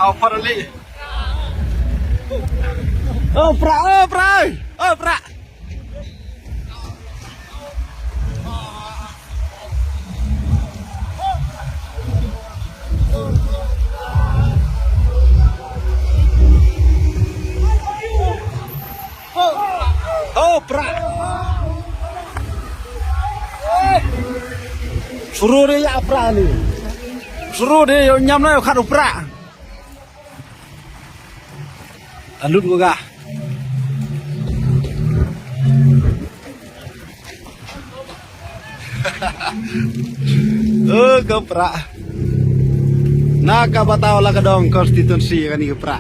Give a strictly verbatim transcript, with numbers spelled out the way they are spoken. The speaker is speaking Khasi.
Au parali. Oh pra, oh pra, oh pra. Oh pra. Suru de ya pra ni. Suru de yo nyam na yo khat u pra. Alut ko ga. Oh, ka pra. Na ka bataw la ka dong konstituensi kani ka pra.